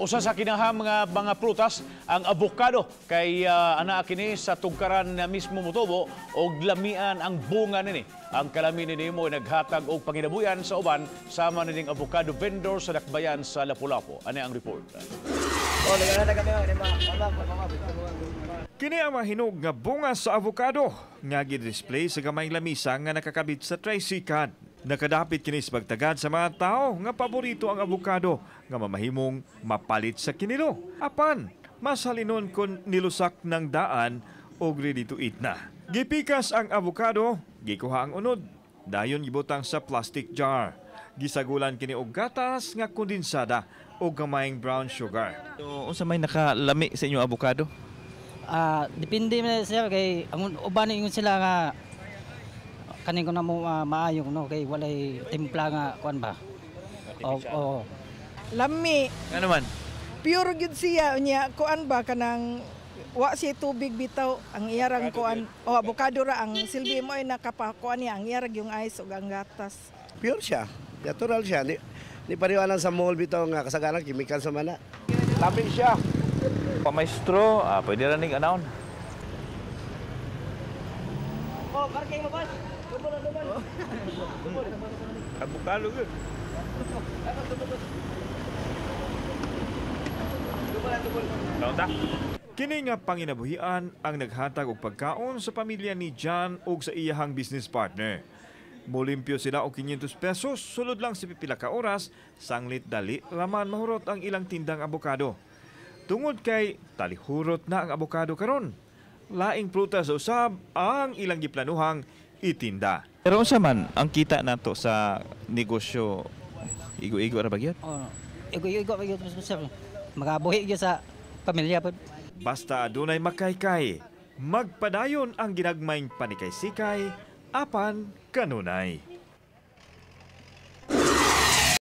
Usa sa kinahang mga prutas ang avocado kay anaa kini sa tugkaran na mismo motubo og lamian ang bunga nini. Ang kalami nini mo naghatag og panginabuyan sa uban sama nining avocado vendor sa Dakbayan sa Lapu-Lapu. Ani ang report. Kini ang mahinog nga bunga sa avocado nga gi-display sa gamayng lamisa nga nakakabit sa tricycle. Nakadapit kini sa pagtagad sa mga tao nga paborito ang avocado nga mamahimong mapalit sa kinilo. Apan, mas halinon kon nilusak ng daan og ready to eat na. Gipikas ang avocado, gikuha ang unod. Dayon gibutang sa plastic jar. Gisagulan kini og gatas nga kondensada o gamayng brown sugar. So, unsa may nakalami sa inyo avocado? Depende man sir kay ang uban ingon sila nga kaning ko na mo maayo no kay walay timpla nga kuan ba. O, o. Lami. Ano man? Pure gyud siya unya kuan ba kanang wa siya tubig bitaw ang iyarang kuan o avocado ra ang silbi mo ay nakapakuan niya ang iyarag yung ice ug ang gatas. Pure siya. Natural siya. Di pariwanan sa mall bitaw nga kasagaran chemical sa mana. Lami siya. Pamaestro, pwede ra ning anaon. Oh, parking mo boss. Avocado gyud. Kaunta. Kini nga panginabuhian ang naghatag og pagkaon sa pamilya ni John ug sa iyahang business partner. Molimpyo sila og 500 pesos sulod lang sa pipila ka oras, sanglit dali raman mahurot ang ilang tindang abokado. Tungod kay talihurot na ang abokado karon. Laing prutas usab ang ilang giplanuhang itinda. Pero unsa man ang kita nato sa negosyo, igo-igo ra ba gyud? Oh, igo-igo ba gyud sir. Magabuhi gyud sa pamilya pod. Basta adunay makaykay, magpadayon ang ginagmayng panikay-sikay apan kanunay.